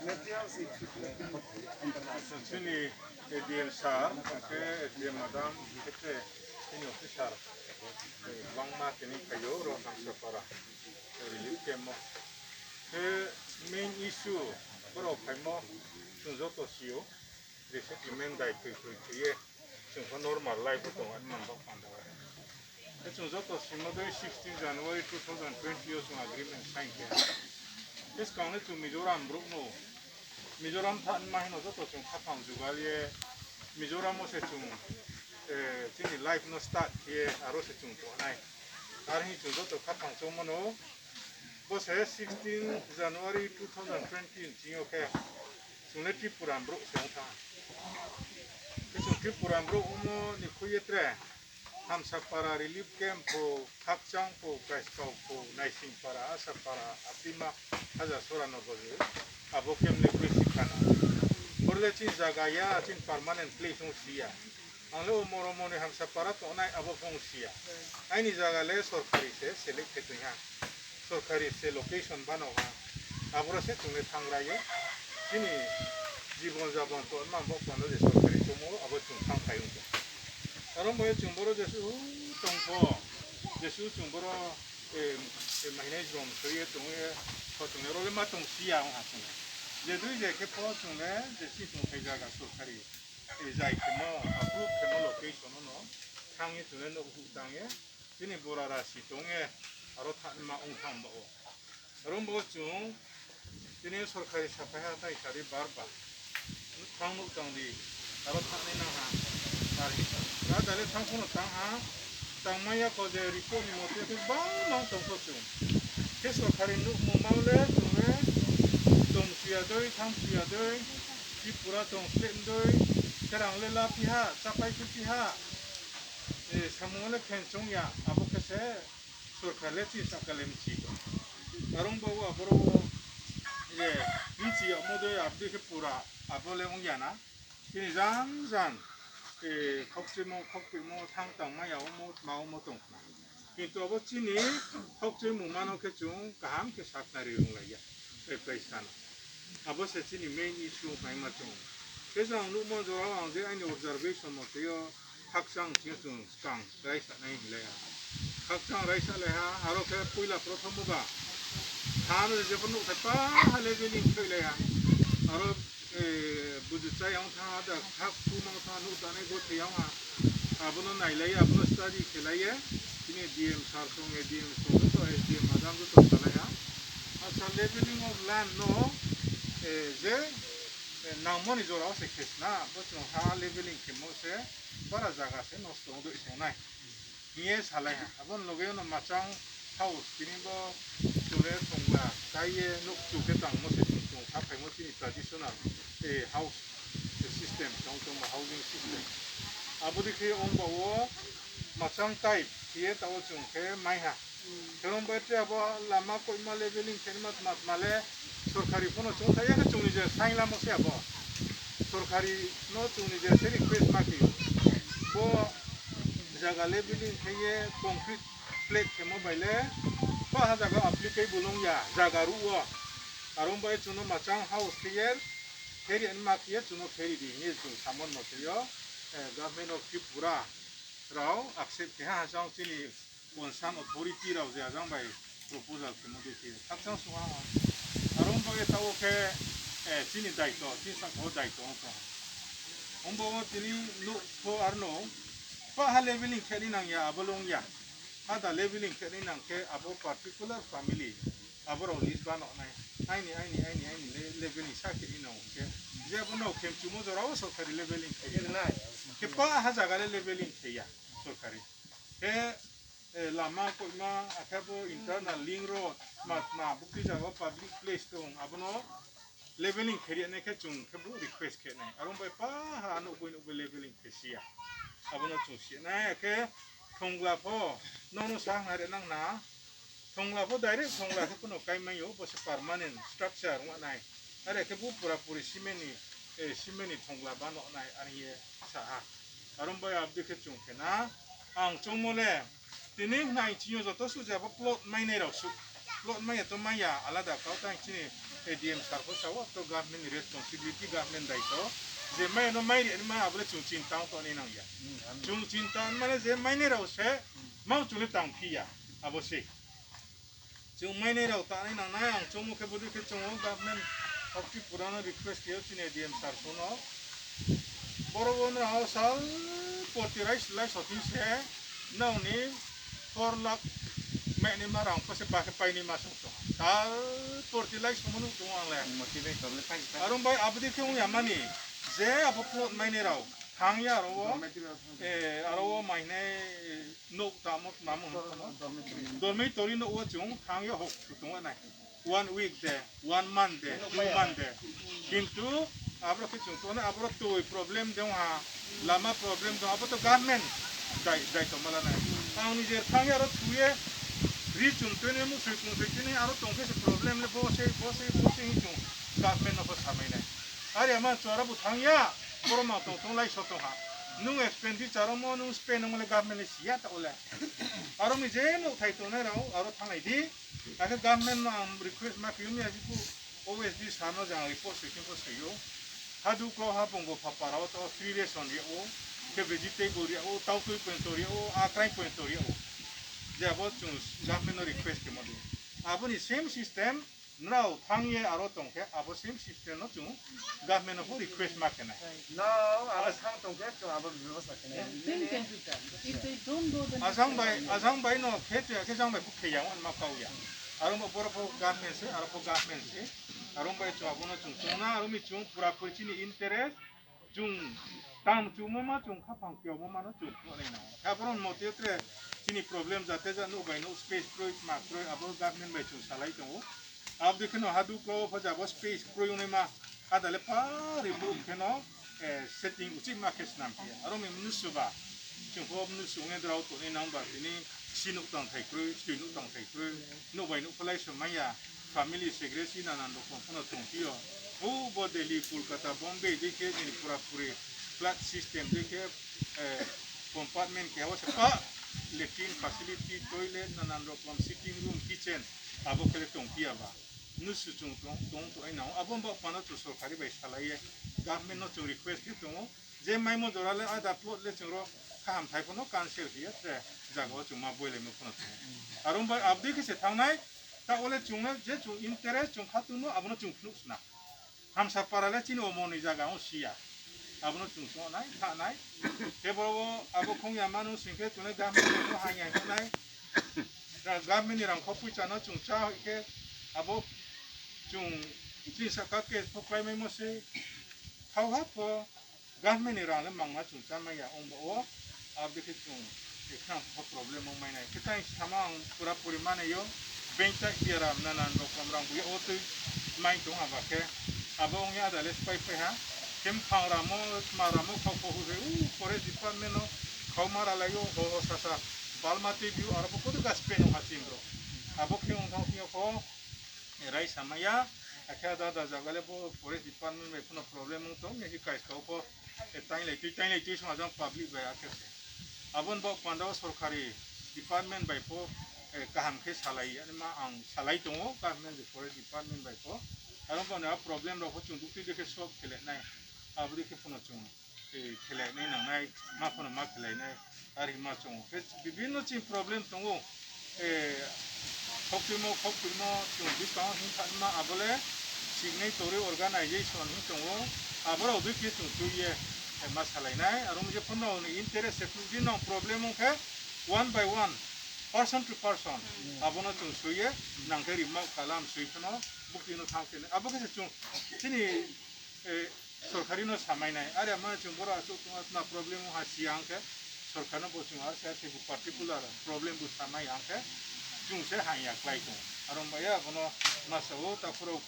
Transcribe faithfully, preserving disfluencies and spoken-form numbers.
Chini A D M sir, akhe A D M madam, akhe chini officer, bangma tini phai ou, ro Hamsapara relief camp o. Khe main issue, boro phaimo, chung joto si ou, resettlement dai thoi thoi khe ye, chung pho normal life o tong ani man bo panda. Khe chung joto simo dei sixteen January two thousand twenty o chung agreement sign khe. Khe skang le chung Mizoram brouh no, Mizoram thanma hino joto chung khaphang jugal ye, Mizoram o se chung, eh, chini life no start khe ye, aro se chung tongnai. Ar hing chung joto khaphang choungmo no, bo se sixteen January two thousand twenty ni sing yo khe, chung le Tripura brouh se ong tha. Khe chung Tripura brouh ongmo ni khui ye tre, Hamsapara relief camp pho, Khakchang pho, Kaiskau pho, Naisingpara, Asapara, Apima, Hajasora no bo je, abo camp le khui si kha na. Boro le chini zaga ya, chini permanent place ong si ya. Ang le omo ro omo ni Hamsapara tongnai abo pho ong si ya. Aini zaga le sorkari se select khe tong ha. Sorkari se location bano ha. Aboro se chung le thanng rai ye. Chini jibon jabon tongma bo panda je sorkari choungmo abo chung thanng phai ong tong. Aro bo ye chung boro jesuh tong pho, jesuh chung boro, eh, eh, mahinai jrom soi ye tong ye, kho tong ye, ro le ma tong si ya ong ha chung. Je dui je khe pho chung le, je si tongthai zaga sorkari, eh, zai khemo, approve khemo location no thanng ye chung le nouh huh tang ye, chini bora rasi tong ye, aro thanngma ong thanng ba ou. Aro bo chung, tini sorkari saphai ha tai sari bar bar. Thanng nouh tang di, aro thanngnai nang ha, ar hing sa. Ada le thanng pho no tang ha, tangmai ya kho je report ni mote khe bang bang tong kho chung. Khe sorkari nouhmungma le chung le, tong si ya dei, thanng si ya dei, Tripura tong slem dei, khe rang le la phi ha, chápai khe phi ha, eh, samung le khen choung ya, abo khe se, sorkar le chini sahka le mchi tong. Are ong ba wo aboro wo, ye, mchi yagmo dei abo dei khe pura abo le ong ya na. Chini jan jan, eh, khaukchuimo, khaukchuimo, thanng tangmai ya omo, tma omo tong khna. Kintu abo chini khaukchuimungma no khe chung kaham khe sakhnari runglai ya. Reply sa no. Abo se chini main issue ongkhaima chung. Khe jang nuhmo jora ang je aini observation mote yo, Khakchang ching yo chung skang raisa nai hinglai ha. Khakchang raisa lai ha, aro khe poila prothom wo ba. Ha no je jepho nuh thai pa ha leveling khe lai ha. Aro, eh, buju chá yang thanng ha da, khak khu mang thanng ha, nuh tanai bo thai yang ha. Abo no nailai ye, abo no study khe lai ye. Tini D M sir song ye, D M song joto, S D M madam joto salai ha. Asa leveling of land no, eh, je, eh, nangmo ni jora wo se khe sna, bo chung ha leveling khemo se, bara zaga se nosto ong doi tongnai. Hing ye salai ha. Abo ni loge yo no machang house, tini bo chung le thongla, kai ye nouhkchu khe tangmo se chung chung saphaimo chini traditional, eh, house system, tong tongmo housing system. Abo dei khe ong ba wo machang type khe ye taoh wo chung khe mai ha. Khe ong bai tre abo lama koihma leveling khe ma tma tma le sorkari pho no chung thai ya khe chung ni je saing lamo se abo. Sorkari no chung ni je se request ma khe ou. Bo zaga leveling khe ye concrete plate khemo bai le, pa ha zaga applicable ong ya, zaga ruh wo. Are ong bai chung no machang house khe ye, kheri ani ma khe ye chung no kheri di hing ye chung samon no khe yo, eh, Government of Tripura rao accept khe ha, jang chini concern authority rao je ajang bai proposal khemo dei khe ye. Khakchang sung ha. Are ong bai taoh wo khe, eh, chini daito, chini sahka wo daito ong tong. Ong ba wo tini nouh pho ar no, pa ha leveling khe ni nang ya, abo le ong ya. Ada leveling khe ni nang khe abo particular family, abo rao list bano nai. Aini, aini, aini, aini le-, leveling sa khe ni nang khe. Je abo no khemchumo jora wo sorkari leveling khe ni nai. Khe pa ha zaga le leveling khe ya sorkari. Khe, eh, lama koihma, akhe bo internal link road, ma, ma, bukti zaga wo public place tong, abo no leveling khe ri nai khe chung khe bo request khe nai. Are ong bai pa ha nouh boi nouh boi leveling khe si ya. Abo no chung si nai, akhe thongla pho, no no sa nai re nang na. Thongla pho direct thongla khe pho no kaimai ou, bo se permanent structure ong nai. Are khe bo pura puri cement ni, eh, cement ni thongla bano nai, are ye sa ha. Are ong bai abo dei khe chung khe na, ang choungmo le, tini nai chini yo joto suh je abo plot mai nai rao suh. Plot mai ya to mai ya, alada kau tang chini A D M sir pho sa ou, to government ni responsibility, government daito. Je mai no mai ri ma abo le chung chinta ong tongnai nang ya. Chung chinta mane je mainai rao se, ma chung le tangphi ya, abo se. Chung mainai rao tanai nangnai, ang choungmo khe bodei khe chung o government of Tripura no request khe o chini A D M sir pho no. Boro wo nrao sal porti lai lai sophi se, nrao ni four lakh mainaima rang pho se ba khe painaima song tong. Sal porti lai somo nuh tong ang le. Aro bai abo dei khe ong ya mani, je abo plot mainai rao, thanng ye aro wo, aro wo mainai, nouh tamo, tamo, dormitory nouh wo chung thanng ye hok su tong nai. One week de, one month de, two month de. Kintu aboro khe chung tongnai, aboro toi problem de ong ha, lama problem de ong, abo to government dai, daito ma lanai. Ang nijer thanng ye aro thu ye, ri chung tuinai, muhsoi kungsoi tuinai, aro tong khe se problem le bo se, bo se, bo se hing chung government no pho samai nai. Are ama chung aro bo thanng ya, boro ma tong tong lai so tong ha. Nung expenditure ongmo, nung spend ongmo le government le si ya ta o le. Aro ni je nouhthai tongnai rao, aro thannglai di. Akhe government no ang request ma khe mi, abo O S D sir no je ang report soi khe pho soi ou. Hadu klau ha bungbo phapara wo to free ration ri ou, khe vegetable ri ou, tautoi pointo ri ou, akrai pointo ri ou. Je abo chung government no request khe ma di. Abo ni same system, nrao thanng ye aro tong khe, abo same system no chung government no pho request ma khe nai. Nrao aro thanng tong khe chung abo bebostha khe nai. Ajang bai, ajang bai no khe tuya khe jang bai pho khe ya, ma kau ya. Aro bo boro pho government se, aro pho government se. Aro bai chung abo no chung chung na, aro mi chung pura puri chini interest, chung tang chumo ma chung khaphang kiamo ma no chung khe nai nang. Khe abo no mote tre chini problem jate ja nouh bai nouh space kroi, ma kroi, abo government bai chung salai tong ou. Abo dei khe no hadu klau pho ja bo space kroi ongnaima, ada le pari brouh khe no, setting uchih ma khe snam khe. Aro mi mnusu ba, chung pho mnusu ong ye drao tongnai nang ba, tini si nouh tangthai kroi, stui nouh tangthai kroi, nouh bai nouh phalai so mai ya, family secretary nanan rokom pho no tongphi yo. Bo, bo Delhi, Kolkata, Bombay dei khe chini pura puri flat system dei khe, compartment keha wo se pa latrine facility, toilet, nanan rokom sitting room, kitchen, abo khe le tongphi ya ba. Mnusu chung tong, tong tongnai nang ou. Abo baoh panda chung sorkari bai salai ye, government no chung request khe tong ou. Je maimo jora le ada plot le chung ro kaham thai pho no cancel khe ye, tre zaga wo chung ma boilaimo pho no tong ou. Aro bai abo dei khe se thanng nai, ta o le chung no je chung interest chung khatungmo abo no chung phnuh sna. Hamsa para le chini omo ni zaga ong si ya. Abo no chung song nai, tha nai. Khe boro wo abo khong ya manu sing khe chung le government no hang ya khe nai. Government ni rang kho poicha no chung chá hoih khe, abo chung chini sahka case pho kláimaimo se. Thao ha pho, government ni rang le mangna chung chámai ya ong ba wo, abo dei khe chung, khnang pho problem ongmai nai. Khe tang sama ang pura puri manai yo, bengtai biaram nanan rokom rang bu ya wo tui mai tong ha ba khe, abo ong ye ada le spái phai ha. Khe mphang ramo, tma ramo khau khau hoih hoih, u, forest department no khau ma ralai yo, ho ho sasa, balma tui bi ou, aro pho koto ga spend ong ha chini brouh. Abo khe ong thanng thing yo pho, rai samai ya, akhe ada ada zaga le bo forest department bai pho no problem ong tong, nai khe kaiskau pho, tainglai tui, tainglai tui song ha jang public bai akhe se. Abo ni baoh panda wo sorkari department bai pho, kaham khe salai ya, ma ang salai tong ou, government forest department bai pho. Aro bo ni a problem rao pho chung buktui dei khe solve khe le nai, abo dei khe pho no chung khelai nai nangnai, ma pho no ma khelai nai, are ma chung khe bibhinno chini problem tong ou. Khoktuimo, khoktuimo chung buskang wo hing thanngma abo le signatory organisation hing tong ou, abo rao dei khe chung tui ye, ma salai nai, aro je pho no ni interest se di nang problem ong khe one by one, person to person, abo no chung soi ye, nang khe remark kalam soi pho no, buktui no thanng khe nai, abo khe se chung chini sorkari no samai nai, are ma chung boro achouh tong atma problem ong ha si ya ong khe, sorkar no bo chung ar khe se bo particular problem bo samai ya ong khe, chung se hang ya klái tong. Aro bai ya bo no ma sa ou, takhu rao